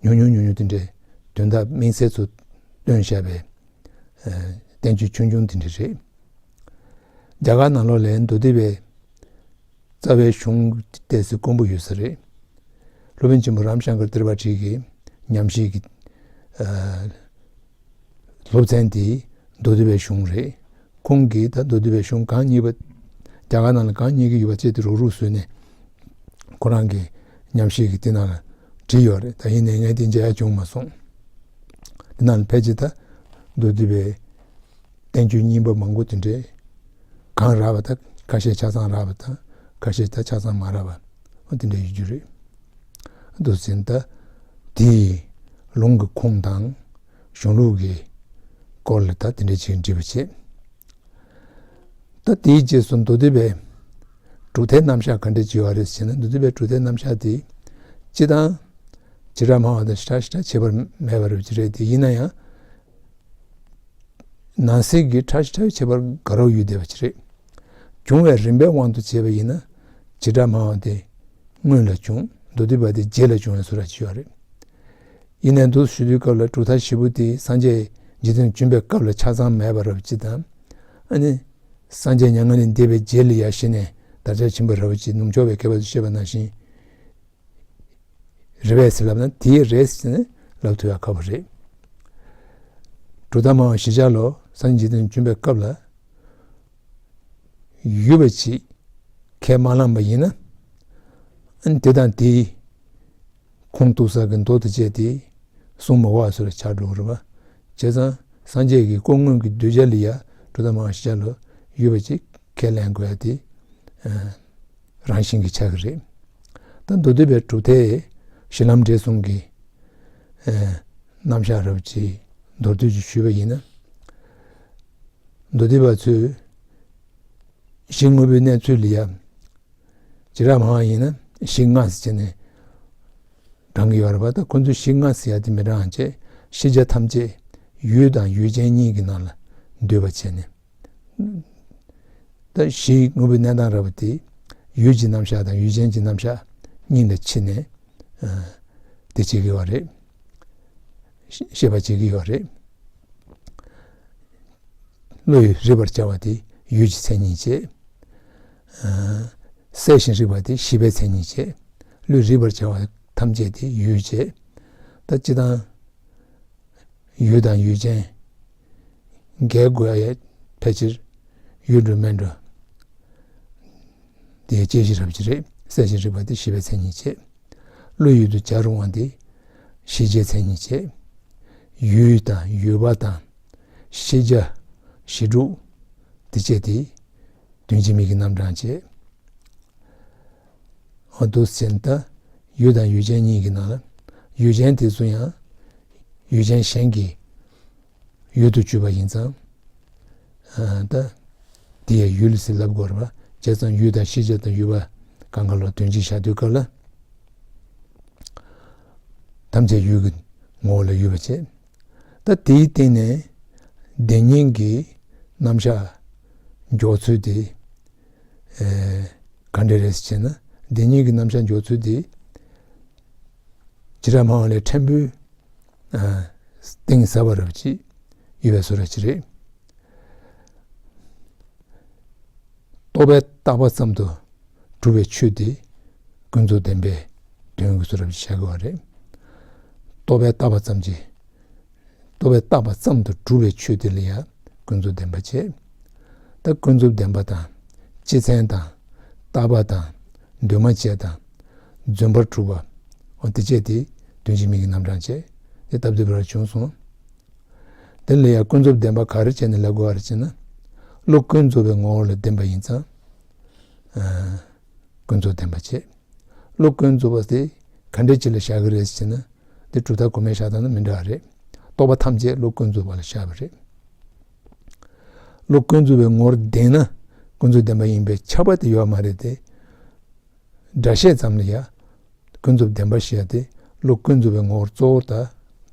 ཉུང་ཉུང་ཉུང་ཉུང་དེ་འདྲའི་དོན་དག་དམིགས་བསལ་ཚོ་སྟོན་བཞག་པའི་ཨ་བསྟན་བཅོས་ཆུང་ཆུང་དེ་འདྲ་རེད། རྒྱ་གར་ནང་ལོགས་ལ་མདོ་སྡེ་པའི་རྩ་བའི་གཞུང་ཏོག་ཙམ་དཀོན་པོ་ཡོད་ས་རེད། སློབ་དཔོན་ཆེན་པོ་རམ་ཤང་ཀར་ཏྲི་པ་ཊི་གི་ཉམས་ཞིབ་ཀྱི་ཨ་སློབ་ཚན་དེ་མདོ་སྡེ་པའི་གཞུང་རེད། ཁོང་གིས་ད་མདོ་སྡེ་པའི་གཞུང་གང་རྙེད་པ། རྒྱ་གར་ནང་ལ་གང་རྙེད་ཀྱི་ཡོད་པ་བཅས་དེ་རུག་རུག་བཟོས་ནས་ཁོ་རང་གི་ཉམས་ཞིབ་ཀྱི་དེ་ནང་ལ་བྲིས་ཡོད་རེད། ད་ཡིན་ནའི་ངས་དེ་མཇལ་ཡ་བྱུང་མ་སོང་། དེ་ནང་ལ་ཕལ་ཆེར་ད་མདོ་སྡེ་པའི་བསྟན་བཅོས་རྙིང་པ་མང་པོ་དེ་འདྲའི་གང་རག་པ་དང་ཁ་ཤས་ཆ་ཚང་རག་པ་དང་ཁ་ཤས་ད་ཆ་ཚང་མ་རག་པ་དེ་འདྲ་ཡོད་རྒྱུ་རེད། འདུག་ཟིན་ད་དེའི་ལུང་གི་ཁུངས་དང་གཞུང་ལུགས་ཀྱི་སྐོར་ལ་ད་དེ་འདྲ་ཅིག་འདྲི་བ་བྱེད། ད་དེའི་རྗེས་སུ་མདོ་སྡེ་པའི་གྲུབ་མཐའི་རྣམ་གཞག་ག་འདྲ་ཅིག་ཡོད་རེད་ཟེར་ན། མདོ་སྡེ་པའི་གྲུབ་མཐའི་རྣམ་གཞག་དེ་སྤྱིར་བཏང་བྱེ་བྲག་སྨྲ་བ་དང་ཞེ་དྲག་ཞེ་དྲག་ཁྱད་པར་མེད་པ་རེད་ཅེས་རེད་དེ། ཡིན་ན་ཡང་ནང་གསེས་ཀྱི་ཕྲ་ཞིང་ཕྲ་བའི་ཁྱད་པར་དགའ་རབ་ཡོད་བསྡད་པ་ཅིག་རེད། བྱུང་བའི་རིམ་པའི་དབང་དུ་བྱས་པ་ཡིན་ན་བྱེ་བྲག་སྨྲ་བ་དེ་སྔོན་ལ་བྱུང་། མདོ་སྡེ་པ་དེ་རྗེས་ལ་བྱུང་བའི་བཟོ་འདྲ་ཅིག་ཡོད་རེད། ཡིན་ནའི་འདུག་ཞུ་དུས་སྐབས་ལ་གྲུབ་མཐའ་བཞི་པོ་དེ་སངས་རྒྱས་འཇིག་རྟེན་བྱོན་པའི་སྐབས་ལ་ཆ་ཚང་མེད་པ་འདྲ་པོ་ཅིག་དང་། ཨ་ནི་སངས་རྒྱས་མྱ་ངན་ལས་འདས་པའི་རྗེས་ལ་ཡར་གཞི་ནས་དར་ཁྱབ་ཕྱིན་པ་འདྲ་པོ་ཅིག་ནུབ་ཕྱོགས་པའི་མཁས་པ་ཚོས་བཤད་པ་ནང་བཞིན་རེད་པས་ཟེར་ལབ་ན་དེ་རེད་ཟེར་ནས་ལབ་ཐུབ་ཡ་ཁག་པོ་རེད། གྲུབ་མཐའ་སྨྲ་བ་བཞི་ཆ་ལོ་སངས་རྒྱས་འཇིག་རྟེན་བྱོན་པའི་སྐབས་ལ། ཡོད་པ་ཅིག་ཁས་མ་བླངས་པ་ཡིན་ན། ཨ་ནི་དེ་དང་དེའི་ཁུངས་གཏུགས་ས་གི་མདོ་དེ་བྱས་ཏེ་གསུང་མི་དགོས་པ་བཟོ་འདྲ་ཆགས་འགྲོ་གི་རེད་པ། བྱས་ཙང་སངས་རྒྱས་ཀྱི་སྐུ་དངོས་ཀྱི་གདུལ་བྱ་ལ་ཡ་གྲུབ་མཐའ་སྨྲ་བ་ཤེས་བྱ་ལ་ཡོད་པ་ཅིག་ཁས་ལེན་དགོས་ཡ་དེ་རང་བཞིན་གྱིས་ཆགས་ཀྱི་རེད། ད་མདོ་སྡེ་པའི་གྲུབ་མཐའི་གཞི་ལམ་འབྲས་གསུམ་གྱི་རྣམ་གཞག་རབ་ཅིག་མདོར་བསྡུས་ཅིག་ཞུས་པ་ཡིན་ན། མདོ་སྡེ་པ་ཚོས་གཞི་དངོས་པོའི་གནས་ཚུལ་ལ་ཡ། བྱེ་བྲག་སྨྲ་བ་ཡིན་ན་གཞི་ལྔ་ཟེར་བྱས་ནས་བགྲང་གི་ཡོད་རེད་པ། ད་ཁོ་ཚོས་གཞི་ལྔ་ཟེར་ཡ་དེ་མི་བགྲང་བྱས། ཤེས་བྱ་ཐམས་ཅད་ཡུལ་དང་ཡུལ་ཅན་གཉིས་ཀྱི་ནང་ལ་འདུས་པ་བྱས་ནས། ད་གཞི་དངོས་པོའི་གནས་སྟངས་རབ་པ་དེ་ཡུལ་གྱི་རྣམ་གཞག་དང་ཡུལ་ཅན་གྱི་རྣམ་གཞག་གཉིས་ལ་ཕྱེ་ནས་དེ་བྱེད་ཀྱི་ཡོད་རེད། ཤེས་པ་བྱེད་ཀྱི་ཡོད་རེད། བློ་ཡིས་རིག་པར་བྱ་བ་དེ་ཡུལ་གྱི་མཚན་ཉིད་བྱས། གསལ་ཞིང་རིག་པ་དེ་ཤེས་པའི་མཚན་ཉིད་བྱས། བློས་རིག་པར་བྱ་བ་ཐམས་ཅད་དེ་ཡུལ་བྱས། ད་སྤྱིར་བཏང་ཡུལ་དང་ཡུལ་ཅན་འགལ་དགོས་ཡ་ཕལ་ཆེར་ཡོད་འགྲོ་མེད་འགྲོ། དེ་དཔྱད་གཞི་རབ་ཅིག་རེད། གསལ་ཞིང་རིག་པ་དེ་ཤེས་པའི་མཚན་ཉིད་བྱས། བློ་ཡུལ་དུ་བྱ་རུང་བ་དེ་ཤེས་བྱའི་མཚན་ཉིད་བྱས། ཡུལ་དང་ཡུལ་པ་དང་ཤེས་བྱ་གཞི་གྲུབ་དེ་བྱས་ཏེ་དོན་གཅིག་མིང་གི་རྣམ་གྲངས་བྱས། འོ་འདུག་ཟེར་ན། ད་ཡུལ་དང་ཡུལ་ཅན་གཉིས་ཀྱི་ནང་ལ་ཡུལ་ཅན་དེ་ཚོ་ཡང་ཡུལ་ཅན་གཞན་གྱི་ཡུལ་དུ་གྱུར་པ་ཡིན་ཙང་། ཨ་ད་དེ་ཡང་ཡུལ་ཟེར་ལབ་དགོས་རེད་པ། བྱས་ཙང་ཡུལ་དང་ཤེས་བྱ་དང་ཡུལ་པ་གང་ག་ལ་དོན་གཅིག་བཞག་དུས་སྐབས་ལ། ཐམས་ཅད་ཡུལ་གྱི་ངོ་བོ་ལ་ཡོད་པ་བྱས། ད་དེའི་སྟེང་ནས་བདེན་གཉིས་ཀྱི་རྣམ་གཞག་འཇོག་ཚུལ་དེ་ཨེ་ག་འདྲ་རེད་ཟེར་ན། བདེན་གཉིས་ཀྱི་རྣམ་གཞག་འཇོག་ཚུལ་དེ་བྱེ་བྲག་སྨྲ་བ་ལས་ཕྲན་བུ་ཨ་གཏིང་ཟབ་པ་རབ་ཅིག་ཡོད་པའི་བཟོ་འདྲ་ཅིག་རེད། རྟོག་པས་བཏགས་པ་ཙམ་དུ་གྲུབ་པའི་ཆོས་དེ་ཀུན་རྫོབ་བདེན་པའི་དོན་གྱི་བཟོ་འདྲ་ཅིག་བྱ་དགོས་པ་རེད། རྟོག་པས་བཏགས་པ་ཙམ་གྱིས། རྟོག་པས་བཏགས་པ་ཙམ་དུ་གྲུབ་པའི་ཆོས་དེ་ལ་ཡང་ཀུན་རྫོབ་བདེན་པ་བྱས། ད་ཀུན་རྫོབ་བདེན་པ་དང་། སྤྱི་མཚན་དང་། རྟག་པ་དང་། འདུས་མ་བྱས་དང་། རྫུན་པར་གྲུབ་པ། འོ་དེ་བྱས་ཏེ་དོན་གཅིག་མིང་གི་རྣམ་གྲངས་བྱས། དེ་སྟབས་བདེ་བར་བྱུང་སོང་། དེ་ལ་ཡང་ཀུན་རྫོབ་བདེན་པ་ག་རེ་བྱས་ནས་ལབ་དགོས་པ་རེད་ཅེ་ན། བློ་ཀུན་རྫོབ་པའི་ངོ་བོ་ལ་བདེན་པ་ཡིན་ཙང་། ཨ་ཀུན་རྫོབ་བདེན་པ་བྱས། བློ་ཀུན་རྫོབ་པ་དེ་ག་འདྲ་ཅིག་ལ་བཞག་གི་རེད་ཟེར་ན། འདི་གྲུབ་མཐའ་གོང་མའི་བཞག་སྟངས་དང་མི་འདྲ་བ་རེད། རྟོག་པ་ཐམས་ཅད་བློ་ཀུན་རྫོབ་པ་ལ་བཞག་པ་རེད། བློ་ཀུན་རྫོབ་པའི་ངོ་བོར་ལྡན་ན་ཀུན་རྫོབ་བདེན་པ་ཡིན་པས་ཁྱབ་པ་དེ་ཡོད་མ་རེད་དེ། སྒྲ་བཤད་ཙམ་ལ་ཡང་ཀུན་རྫོབ་བདེན་པ་ཞེས་ཡ་དེ་བློ་ཀུན་རྫོབ་པའི་ངོ་བོར་གཙོ་བོར་ད་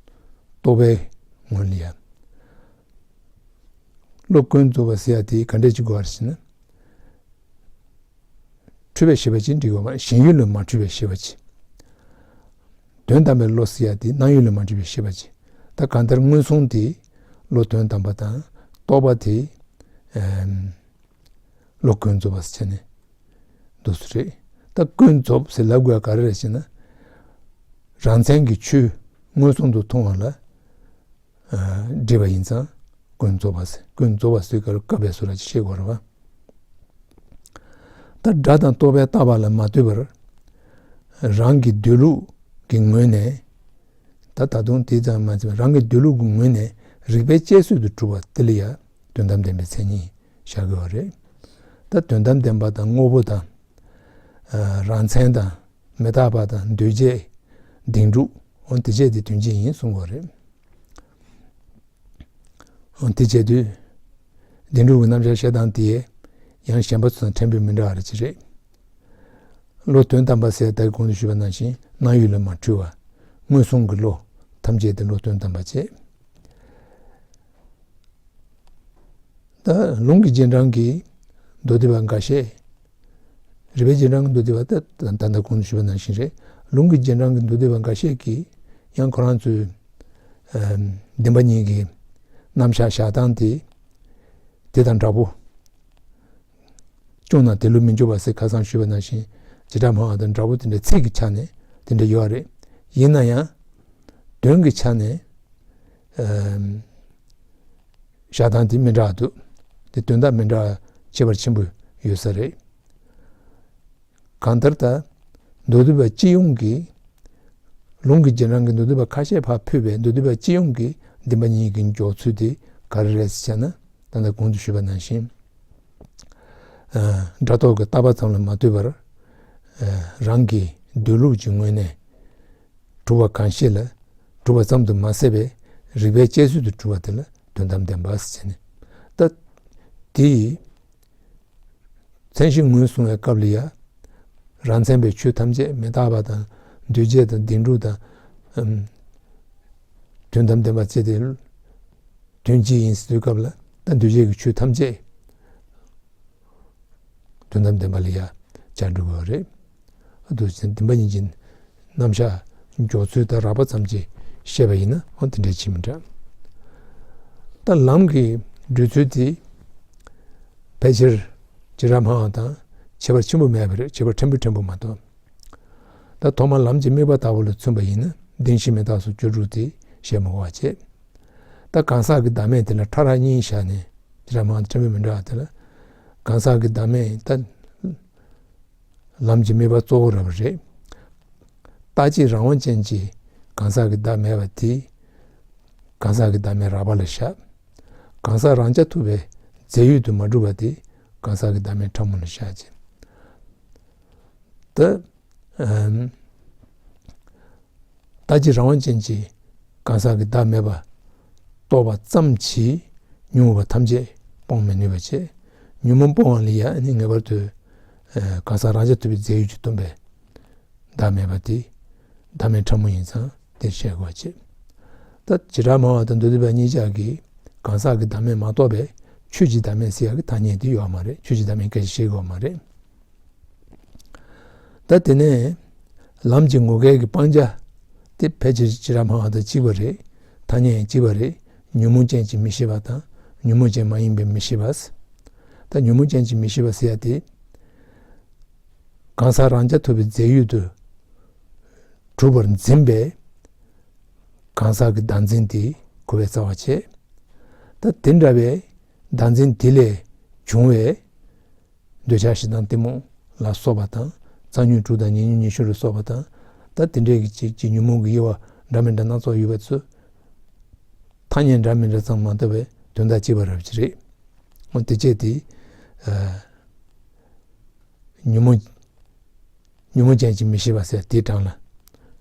རྟོག་པའི་ངོས་ལ་ཡང་། བློ་ཀུན་རྫོབ་པ་ཟེར་ཡ་དེ་ག་འདྲ་ཅིག་དགོས་པ་རེད་ཟེར་ན། འཁྲུལ་པའི་ཤེས་པ་ཅིག་འགྲིག་གི་མ་རེད། ཞེན་ཡུལ་ལ་མ་འཁྲུལ་བའི་ཤེས་པ་ཅིག་དོན་དམ་པའི་བློ་ཟེར་ཡ་དེ་སྣང་ཡུལ་ལ་མ་འཁྲུལ་བའི་ཤེས་པ་ཅིག་ད་གང་ལྟར་མངོན་སུམ་དེ་བློ་དོན་དམ་པ་དང་རྟོག་པ་དེ་ཨེམ་བློ་ཀུན་རྫོབ་པ་ཟེར་བྱས་ནས་འདུག་སེ་རེད། ད་ཀུན་རྫོབ་ཟེར་ལབ་དགོས་པ་ག་རེ་རེད་ཟེར་ན། རང་མཚན་གྱི་ཆོས་མངོན་སུམ་དུ་མཐོང་བ་ལ། འདྲེས་པ་ཡིན་ཙང་ཀུན་རྫོབ་པ་ཟེར། ཀུན་རྫོབ་པ་ཟེར་སྐབས་ལ་བཀབ་པའི་བཟོ་འདྲ་ཅིག་བྱེད་དགོས་རེད་པ། ད་སྒྲ་དང་རྟོག་པས་བཏགས་པ་ལ་མ་ལྟོས་པར། རང་གི་སྡོད་ལུགས་ཀྱི་ངོས་ནས། ད་ད་དུང་དེ་ཙམ་མ་ཟད་པར་རང་གི་སྡོད་ལུགས་ཀྱི་ངོས་ནས་རིགས་པས་དཔྱད་བཟོད་དུ་གྲུབ་པ་དེ་ལ་ཡང་དོན་དམ་བདེན་པའི་མཚན་ཉིད་བཞག་དགོས་པ་རེད། ད་དོན་དམ་བདེན་པ་དང་དངོས་པོ་དང་། རང་མཚན་དང་མི་རྟག་པ་དང་འདུས་བྱས་བདེན་གྲུབ། འོ་དེ་བྱས་དེ་དོན་གཅིག་ཡིན་གསུང་དགོས་པ་རེད། འོ་དེ་བྱས་དུས། བདེན་གྲུབ་ཀྱི་རྣམ་གཞག་བཤད་སྟངས་དེ་ཡང་གཞན་པ་ཚོ་དང་ཕྲན་བུ་མི་འདྲ་བ་རེ་ཅིག་རེད། བློ་དོན་དམ་པ་ཟེར་ད་གོང་དུ་ཞུས་པ་ནང་བཞིན་སྣང་ཡུལ་ལ་མ་འཁྲུལ་བ། མངོན་སུམ་གྱི་བློ་ཐམས་ཅད་དེ་བློ་དོན་དམ་པ་བྱས། ད་ལུང་གི་རྗེས་འབྲང་གི་མདོ་སྡེ་པ་འགའ་ཤས། རིགས་པའི་རྗེས་འབྲང་གི་མདོ་སྡེ་པ་ད་ད་ལྟ་གོང་དུ་ཞུས་པ་ནང་བཞིན་རེད། ལུང་གི་རྗེས་འབྲང་གི་མདོ་སྡེ་པ་འགའ་ཤས་ཀྱིས་ཡང་ཁོ་རང་ཚོའི་ཨམ་བདེན་པ་གཉིས་ཀྱི་རྣམ་གཞག་བཞག་སྟངས་དེ་དེ་དང་འདྲ་པོ། སྐྱོན་ན་དེ་ལུགས་མི་འཇོག་པ་ཟེར་ཁ་སང་ཞུས་པ་ནང་བཞིན་བྱེ་བྲག་སྨྲ་བ་དང་འདྲ་པོ་དེ་འདྲ་ཚིག་གི་ཆ་ནས་དེ་འདྲ་ཡོད་རེད། ཡིན་ན་ཡང་དོན་གྱི་ཆ་ནས་ཨམ་བཞག་སྟངས་དེ་མི་འདྲ་བ་འདུག་དེ་དོན་དག་མི་འདྲ་བ་ཁྱད་པར་ཆེན་པོ་ ཡོད་ས་རེད། གང་ལྟར་ད་མདོ་སྡེ་པ་སྤྱི་ཡོངས་ཀྱི་ལུང་གི་རྗེས་འབྲང་གི་མདོ་སྡེ་པ་ཁ་ཤས་ཕར་ཕུད་པའི་མདོ་སྡེ་པ་སྤྱི་ཡོངས་ཀྱི་བདེན་པ་གཉིས་ཀྱི་འཇོག་ཚུལ་དེ་ག་རེ་རེད་ཟེར་ན། ད་ལྟ་གོང་དུ་ཞུས་པ་ནང་བཞིན། ཨ། སྒྲ་རྟོག་གི་རྟག་པ་ཙམ་ལ་མ་ལྟོས་པར། ཨ། རང་གི་འདོད་ལུགས་ཀྱི་ངོས་ནས་གྲུབ་པ་གང་ཞིག་ལ་གྲུབ་པ་ཙམ་དུ་མ་ཟད་པའི་རིགས་པས་དཔྱད་བཟོད་དུ་གྲུབ་པ་དེ་ལ་དོན་དམ་བདེན་པ་ཟེར་ནས། ད་དེ་མཚན་གཞི་ངོས་བཟུང་བའི་སྐབས་ལ་ཡང་། རང་མཚན་པའི་ཆོས་ཐམས་ཅད་མི་རྟག་པ་དང་། འདུས་བྱས་དང་བདེན་གྲུབ་དང་། ཨམ། དོན་དམ་བདེན་པ་བཅས་ཏེ། དོན་གཅིག་ཡིན་ཟེར་དུས་སྐབས་ལ། ད་འདུས་བྱས་ཀྱི་ཆོས་ཐམས་ཅད་དོན་དམ་བདེན་པ་ལ་ཡང་བྱ་འགྲོ་དགོས་པ་རེད། ཨ། འདུས་བྱས་བདེན་པ་གཉིས་ཀྱི་རྣམ་གཞག་འཇོག་ཚུལ་དང་རགས་པ་ཙམ་གྱིས་བཤད་པ་ཡིན་ན། འོ་དེ་འདྲའི་ཆེས་མི་འདྲ། ད་ལམ་གྱི་འགྲོ་ཚུལ་དེ་ཕལ་ཆེར་བྱེ་བྲག་སྨྲ་བ་དང་ཁྱད་པར་ཆེན་པོ་མེད་པ་རེད། ཁྱད་པར་ཕྲན་བུ་ཕྲན་བུ་མ་གཏོགས། ད་ཐོག་མར་ལམ་གྱི་དམིགས་པ་ལྟ་བུ་ལ་མཚོན་པ་ཡིན་ན། བདེན་བཞི་མི་རྟག་སོགས་སྤྱོད་འཇུག་དེ་བཤད་མི་དགོས་པ་བྱས། ད་གང་ཟག་གི་བདག་མེད་དེ་ལ་ཕྲ་རགས་གཉིས་བཞག་ནས། བྱེ་བྲག་སྨྲ་བ་དང་ཕྲན་བུ་མི་འདྲ་བ་དེ་ལ། གང་ཟག་གི་བདག་མེད་ད་ལམ་གྱི་དམིགས་པ་གཙོ་བོ་རེད་པ་རེད། རྟག་གཅིག་རང་དབང་ཅན་གྱི་གང་ཟག་གི་བདག་མེད་པ་དེ་གང་ཟག་གི་བདག་མེད་རགས་པ་ལ་བཞག་གང་ཟག་རང་རྐྱ་ཐུབ་པའི་རྫས་ཡོད་དུ་མ་གྲུབ་པ་དེ་གང་ཟག་གི་བདག་མེད་ཕྲ་མོ་ལ་བཞག་བྱས། ད། ཨམ། རྟག་གཅིག་རང་དབང་ཅན་གྱི་གང་ཟག་གི་བདག་མེད་པ་རྟོགས་པ་ཙམ་གྱིས་ཉོན་མོངས་པ་ཐམས་ཅད་སྤོང་མི་ནུས་པ་བྱས། ཉོན་མོངས་སྤོང་བ་ལ་ཡང་ནི་ངེས་པར་དུ། ཨ། གང་ཟག་རང་རྐྱ་ཐུབ་པའི་རྫས་ཡོད་ཀྱིས་སྟོང་པའི་བདག་མེད་པ་དེ་བདག་མེད་ཕྲ་མོ་ཡིན་ཙང་དེ་བཤད་དགོས་པ་བྱས། ད་བྱེ་བྲག་སྨྲ་བ་དང་མདོ་སྡེ་པ་གཉིས་ཆ་གིས་གང་ཟག་གི་བདག་མེད་མ་རྟོགས་པས་ཆོས་ཀྱི་བདག་མེད་ཟེར་ཡག་གི་ཐ་སྙད་དེ་ཡོད་མ་རེད། ཆོས་ཀྱི་བདག་མེད་སྐད་ཆ་བཤད་དགོས་མ་རེད། ད་དེ་ནས་ལམ་གྱི་ངོ་སྐལ་གྱི་སྤང་བྱ་དེ་ཕལ་ཆེར་བྱེ་བྲག་སྨྲ་བ་དང་གཅིག་པ་རེད། ཐ་སྙད་ཡང་གཅིག་པ་རེད། ཉོན་མོངས་ཅན་གྱི་མི་ཤེས་པ་དང་ཉོན་མོངས་ཅན་མ་ཡིན་པའི་མི་ཤེས་པ། ད་ཉོན་མོངས་ཅན་གྱི་མི་ཤེས་པ་ཟེར་ཡ་དེ། གང་ཟག་རང་རྐྱ་ཐུབ་པའི་རྫས་ཡོད་དུ་གྲུབ་པར་འཛིན་པའི་གང་ཟག་གི་བདག་འཛིན་དེ་གོ་བའི་རྩ་བ་བྱས། ད་དེ་འདྲ་བའི་བདག་འཛིན་དེ་ལས་བྱུང་བའི་འདོད་ཆགས་ཞེ་སྡང་གཏི་མུག་ལ་སོགས་པ་དང་། རྩ་ཉོན་དྲུག་དང་ཉེ་ཉོན་ཉི་ཤུ་ལ་སོགས་པ་དང་། ད་དེ་འདྲའི་གི་ཅིག་ཅིག་ཉོན་མོངས་ཀྱི་དབྱེ་བ་འདྲ་མི་འདྲ་སྣ་ཚོགས་ཡོད་པ་ཚོ། ཐ་སྙད་འདྲ་མི་འདྲ་ཙམ་མ་གཏོགས་པའི་དོན་དག་གཅིག་པ་རབ་ཅིག་རེད། འོ་དེ་བྱས་ཏེ། ཨ། ཉོན་མོངས། ཉོན་མོངས་ཅན་གྱི་མི་ཤེས་པ་ཟེར་དེའི་གྲངས་ལ་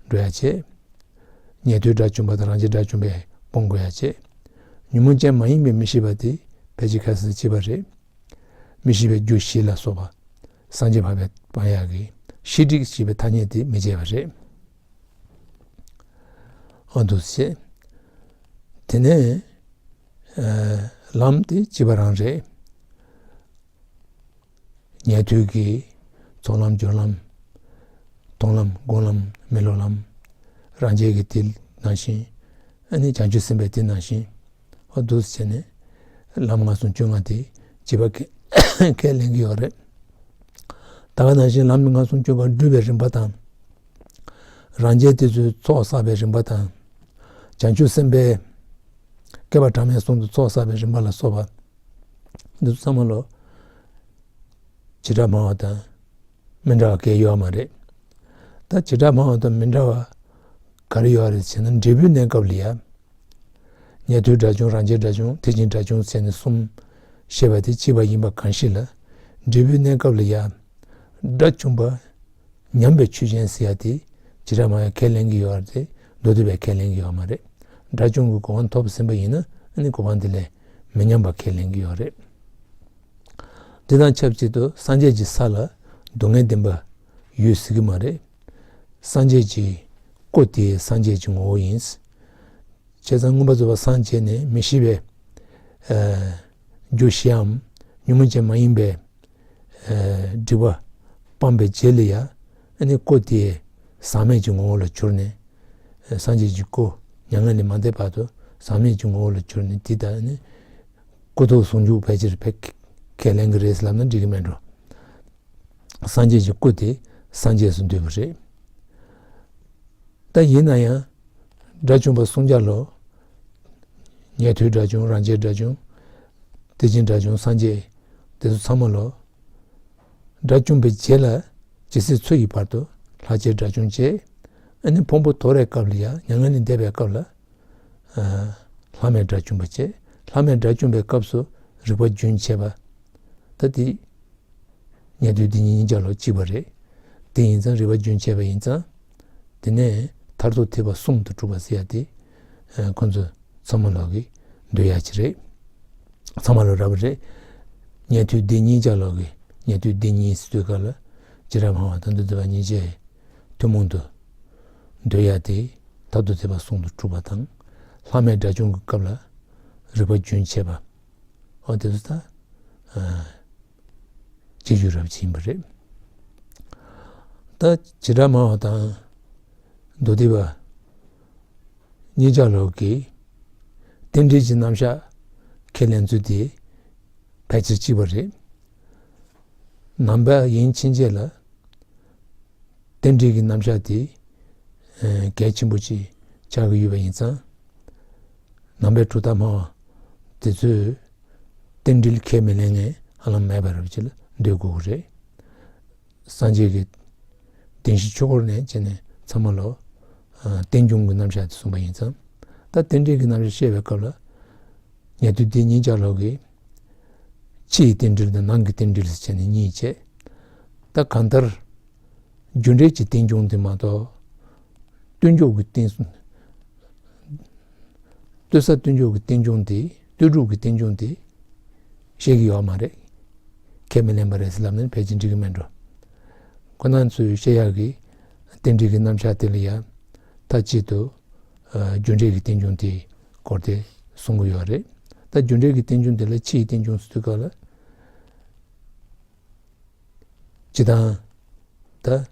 འགྲོ་ཡ་བྱས། ཉན་ཐོས་དགྲ་བཅོམ་པ་དང་རང་རྒྱལ་དགྲ་བཅོམ་པས་སྤོང་དགོས་ཡ་བྱས། ཉོན་མོངས་ཅན་མ་ཡིན་པའི་མི་ཤེས་པ་དེ་ཕལ་ཆེར་ཁ་སང་བྱས་པ་རེད། མི་ཤེས་པའི་རྒྱུ་བཞི་ལ་སོགས་པ་སངས་རྒྱས་འཕགས་པའི་སྤང་ཡག་གི་ཤེས་སྒྲིབ་ཞེས་པའི་ཐ་སྙད་དེ་མི་བྱེད་པ་རེད། འོ་འདུག་སེ་བྱས། དེ་ནས་ལམ་དེ་གཅིག་པ་རང་རེད། ཉན་ཐོས་ཀྱི་ཚོགས་ལམ་སྦྱོར་ལམ། མཐོང་ལམ་སྒོམ་ལམ་མི་སློབ་ལམ། རང་རྒྱལ་གྱི་དེ་ནང་བཞིན། ཨ་ནི་བྱང་ཆུབ་སེམས་དཔའི་དེ་ནང་བཞིན། འོ་འདུག་སེ་བྱས་ནས་ལམ་ལྔ་གསུམ་བཅོ་ལྔ་དེ་བྱེད་པ་ཁས་ཁས་ལེན་གྱི་ཡོད་རེད། ད་ག་ནང་བཞིན་ལམ་ལྔ་གསུམ་བཅོ་ལྔ་སྒྲུབ་པའི་རིམ་པ་དང་། རང་རྒྱལ་དེ་ཚོའི་ཚོགས་བསགས་པའི་རིམ་པ་དང་། བྱང་ཆུབ་སེམས་དཔའི་བསྐལ་པ་གྲངས་མེད་གསུམ་དུ་ཚོགས་བསགས་པའི་རིམ་པ་ལ་སོགས་པ། འདི་ཚོ་ཚང་མ་ལོ། བྱེ་བྲག་སྨྲ་བ་དང་མི་འདྲ་བ་གང་ཡང་ཡོད་མ་རེད། ད་བྱེ་བྲག་སྨྲ་བ་དང་མི་འདྲ་བ་ག་རེ་ཡོད་རེད་ཟེར་ན། འབྲས་བུའི་གནས་སྐབས་ལ་ཡང་། ཉན་ཐོས་དགྲ་བཅོམ། རང་རྒྱལ་དགྲ་བཅོམ། ཐེག་ཆེན་དགྲ་བཅོམ་ཟེར་ནས་གསུམ་བཤད་པ་དེ་གཅིག་པ་ཡིན་པ་གང་ཞིག་ལ། འབྲས་བུའི་གནས་སྐབས་ལ་ཡང་། དགྲ་བཅོམ་པ་ཉམས་པའི་ཆོས་ཅན་ཟེར་ཡ་དེ་བྱེ་བྲག་སྨྲ་བས་ཁས་ལེན་གྱི་ཡོད་རེད་དེ། མདོ་སྡེ་པས་ཁས་ལེན་གྱི་ཡོད་མ་རེད། དགྲ་བཅོམ་གྱི་གོ་འཕང་ཐོབ་ཟིན་པ་ཡིན་ན། ཨ་ནི་གོ་འཕང་དེ་ལས་མི་ཉམས་པ་ཁས་ལེན་གྱི་ཡོད་རེད། དེ་དང་ཆབས་ཅིག་ཏུ་སངས་རྒྱས་ཀྱི་ས་ལ་སྡུག་བསྔལ་བདེན་པ་ཡོད་ཟེར་གྱི་མ་རེད། སངས་རྒྱས་ཀྱི་སྐུ་དེ་སངས་རྒྱས་ཀྱི་ངོ་བོ་ཡིན། བྱས་ཙང་མངོན་པར་རྫོགས་པར་སངས་རྒྱས་ནས་མི་ཤེས་པའི་ཨ་རྒྱུ་བཞིའམ་ཉོན་མོངས་ཅན་མ་ཡིན་པའི་ཨ་སྒྲིབ་པ་སྤངས་པའི་རྗེས་ལ་ཡང་། ཨ་ནི་སྐུ་དེ་ཟག་མེད་ཀྱི་ངོ་བོ་ལ་གྱུར་ནས། ཨ་སངས་རྒྱས་ཀྱི་སྐུ་མྱ་ངན་ལས་མ་འདས་བར་དུ་ཟག་མེད་ཀྱི་ངོ་བོ་ལ་གྱུར་ནས། དེ་ལྟར་ནི་སྐུ་ཐོག་ཟུང་འཇུག་ཕལ་ཆེར་ཕལ་ཁས་ལེན་གྱི་རེད་ལབ་ན་འགྲིག་གི་མེད་འགྲོ། སངས་རྒྱས་ཀྱི་སྐུ་དེ་སངས་རྒྱས་སུ་འདུས་པ་རེད། ད་ཡིན་ན་ཡང་དགྲ་བཅོམ་པ་གསུམ་ཆར་ལོ། ཉན་ཐོས་དགྲ་བཅོམ། རང་རྒྱལ་དགྲ་བཅོམ། ཐེག་ཆེན་དགྲ་བཅོམ། སངས་རྒྱས། དེ་ཚོ་ཚང་མ་ལོ། སྒྲ་བྱུང་བའི་རྗེས་ལ་ཇི་སྲིད་འཚོ་ཡི་བར་དུ་ལྷག་བཅས་སྒྲ་བྱུང་བྱས། ཨ་ནི་ཕུང་པོ་དོར་བའི་སྐབས་ལ་ཡང་མྱ་ངན་ལས་འདས་པའི་སྐབས་ལ། ལྷག་མེད་སྒྲ་བྱུང་བ་བྱས། ལྷག་མེད་སྒྲ་བྱུང་བའི་སྐབས་སུ་རིག་པ་རྒྱུན་ཆད་པ། ད་དེ་ཉན་ཐོས་སྡེ་གཉིས་གཉིས་ཆ་ལོག་གཅིག་པ་རེད། དེ་ཡིན་ཙང་རིག་པ་རྒྱུན་ཆད་པ་ཡིན་ཙང་། དེ་ནས་མཐར་ཐུག་ཐེག་པ་གསུམ་དུ་གྲུབ་པ་ཟེར་ཡ་དེ། ཁོང་ཚོ་ཚང་མ་ལོག་གི་འདོད་ཡ་ཅིག་རེད། ཚང་མ་ལོག་རག་པ་རེད། ཉན་ཐོས་སྡེ་གཉིས་ཆ་ལོག་གི་ཉན་ཐོས་སྡེ་གཉིས་ཟེར་དུས་སྐབས་ལ་སྤྱིར་མཐའ་དང་མདོ་སྡེ་པ་གཉིས་ཆའི་ཐུན་མོང་དུ་འདོད་ཡ་དེ་མཐར་ཐུག་ཐེག་པ་གསུམ་དུ་གྲུབ་པ་དང་། ལྷག་མེད་སྒྲ་བྱུང་གི་སྐབས་ལ་རིག་པ་རྒྱུན་ཆད་པ། འོ་དེ་ཚོ་ད་ཁྱད་ཆོས་རབ་ཅིག་ཡིན་པ་རེད། ད་བྱེ་བྲག་སྨྲ་བ་དང་མདོ་སྡེ་པ་གཉིས་ཆ་ལོག་གི་རྟེན་འབྲེལ་གྱི་རྣམ་གཞག་ཁས་ལེན་ཚུལ་དེ་ཕལ་ཆེར་གཅིག་པ་རེད། ནང་པ་ཡིན་ཕྱིན་ཆད་ལ་རྟེན་འབྲེལ་གྱི་རྣམ་གཞག་དེ་གལ་ཆེན་པོ་ཅིག་ཆགས་ཀྱི་ཡོད་པ་ཡིན་ཙང་། ནང་པའི་གྲུབ་མཐའ་སྨྲ་བ་དེ་ཚོས་རྟེན་འབྲེལ་ཁས་མི་ལེན་མཁན་ཧ་ལམ་མེད་པ་རབ་ཅིག་ལ་འདོད་དགོས་ཀྱི་རེད། སངས་རྒྱས་ཀྱི་བདེན་བཞི་ཆོས་འཁོར་ནས་བྱས་ནས་ཚང་མ་ལོག་རྟེན་འབྱུང་གི་རྣམ་གཞག་དེ་གསུངས་པ་ཡིན་ཙང་། ད་རྟེན་འབྲེལ་གྱི་རྣམ་གཞག་བཤད་པའི་སྐབས་ལ་ཉན་ཐོས་སྡེ་གཉིས་ཆ་ལོག་གིས་ཕྱི་ཡི་རྟེན་འབྲེལ་དང་ནང་གི་རྟེན་འབྲེལ་ཟེར་བྱས་ནས་གཉིས་བྱས། ད་གང་ལྟར་རྒྱུ་འབྲས་ཀྱི་རྟེན་འབྱུང་དེ་མ་གཏོགས་ལྟོས་འཇོག་གི་རྟེན། ལྟོས་ས་ལྟོས་འཇོག་གི་རྟེན་འབྱུང་དེ། ལྟོས་གྲུབ་ཀྱི་རྟེན་འབྱུང་དེ་བཤད་ཀྱི་ཡོད་མ་རེད། ཁས་མི་ལེན་པ་རེད་ཟེར་ལབ་ན་ཕལ་ཆེར་འགྲིག་གི་མེད་འགྲོ། ཁོ་རང་ཚོས་བཤད་ཡག་གི་རྟེན་འབྲེལ་གྱི་རྣམ་གཞག་དེ་ལ་ཡང་མཐའ་གཅིག་ཏུ་རྒྱུ་འབྲས་ཀྱི་རྟེན་འབྱུང་དེའི་སྐོར་དེ་གསུང་གི་ཡོད་རེད། ད་རྒྱུ་འབྲས་ཀྱི་རྟེན་འབྱུང་དེ་ལ་ཕྱི་ཡི་རྟེན་འབྱུང་ཟེར་དུས་སྐབས་ལ། སྤྱིར་བཏང་། ད།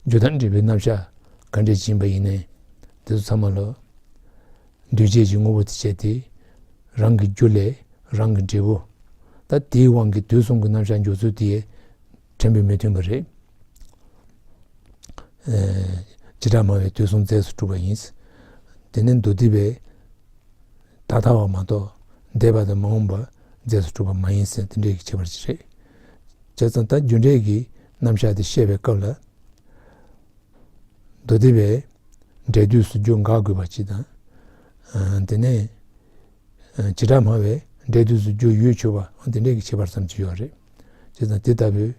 རྒྱུ་དང་འབྲས་བུའི་རྣམ་གཞག་ག་འདྲས་ཡིན་པ་ཡིན་ནའི། དེ་ཚོ་ཚང་མ་ལོག་འདུས་བྱས་ཀྱི་དངོས་པོ་དེ་བྱས་ཏེ། རང་གི་རྒྱུ་ལས་རང་གི་འབྲས་བུ། ད་དེའི་དབང་གིས་དུས་གསུམ་གྱི་རྣམ་གཞག་འཇོག་ཚུལ་དེ་ཕྲན་བུ་མི་མཐུན་པ་རེད། བྱེ་བྲག་སྨྲ་བས་དུས་གསུམ་རྫས་སུ་གྲུབ་པ་ཡིན། དེ་ནི་མདོ་སྡེ་པས། ད་ལྟ་བ་མ་གཏོགས་འདས་པ་དང་མ་འོངས་པ་རྫས་སུ་གྲུབ་པ་མ་ཡིན་ཟེར་དེ་འདྲའི་ཁྱད་པར་ཅིག་རེད། བྱས་ཙང་ད་རྒྱུ་འབྲས་ཀྱི་རྣམ་གཞག་དེ་བཤད་པའི་སྐབས་ལ། མདོ་སྡེ་པས་འབྲས་དུས་སུ་རྒྱུ་འགག་དགོས་པ་ཅིག་དང་། དེ་ནས་བྱེ་བྲག་སྨྲ་བས་འབྲས་དུས་སུ་རྒྱུ་ཡོད་ཆོག་པ་དེ་འདྲའི་ཁྱད་པར་ཙམ་ཅིག་ཡོད་རེད། བྱས་ཙང་དེ་ལྟ་བུའི་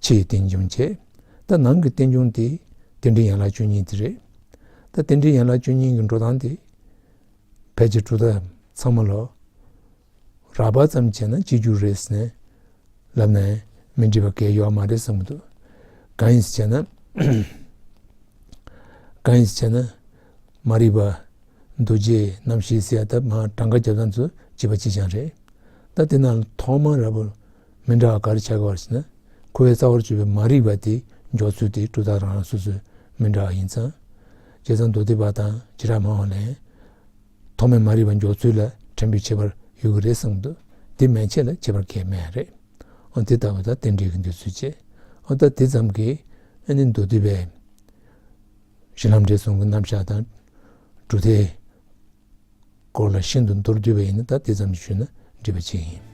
ཕྱི་ཡི་རྟེན་འབྱུང་བྱས། ད་ནང་གི་རྟེན་འབྱུང་དེ་རྟེན་འབྲེལ་ཡན་ལག་བཅུ་གཉིས་དེ་རེད། ད་རྟེན་འབྲེལ་ཡན་ལག་བཅུ་གཉིས་ཀྱི་འགྲོ་སྟངས་དེ། ཕལ་ཆེར་གྲུབ་མཐའ་ཚང་མ་ལོག་རགས་པ་ཙམ་བྱས་ན་གཅིག་གྱུར་རེད་ཟེར་ནས་ལབ་ནའི་མི་འགྲིག་པ་གང་ཡོད་མ་རེད་བསམ་གྱི་འདུག་གང་ཡིན་ཟེར་བྱས་ན། གང་ཡིན་ཟེར་བྱས་ན། མ་རིག་པ། འདུ་བྱེད། རྣམ་ཤེས་ཟེར་ཡ་ད་མར་གྲངས་ཀ་རྒྱབ་སྟངས་ཚོ་གཅིག་པ་གཅིག་རྐྱང་རེད། ད་དེ་ནང་ཐོག་མར་རགས་པ། མི་འདྲ་བ་ག་རེ་ཆགས་ཀྱི་ཡོད་རེད་ཟེར་ན། ཁོ་བོའི་རྩ་བར་གྱུར་པའི་མ་རིག་པ་དེ་འཇོག་ཚུལ་དེ་གྲུབ་མཐའ་རང་རང་སོ་སོའི་མི་འདྲ་བ་ཡིན་ཙང་། བྱས་ཙང་མདོ་སྡེ་པ་དང་བྱེ་བྲག་སྨྲ་བ་ལས། ཐོག་མའི་མ་རིག་པ་འཇོག་ཚུལ་ལ་ཕྲན་བུའི་ཁྱད་པར་ཡོད་ཀྱི་རེད་བསམ་གྱི་འདུག་དེ་མན་ཆད་ལ་ཁྱད་པར་གང་ཡང་མེད་རེད། འོ་དེ་ལྟ་བུ་དང་རྟེན་འབྲེལ་གྱི་འདོད་ཚུལ་བཅས། འོ་ད་དེ་ཙམ་གྱིས་ཨ་ནི་མདོ་སྡེ་པའི་གཞི་ལམ་འབྲས་གསུམ་གྱི་རྣམ་གཞག་དང་། གྲུབ་མཐའི་སྐོར་ལ་ཤིན་ཏུ་མདོར་བསྡུས་པ་ཡིན་ན་ད་དེ་ཙམ་ཞུས་ན་འགྲིག་པ་ཅིག་ཡིན།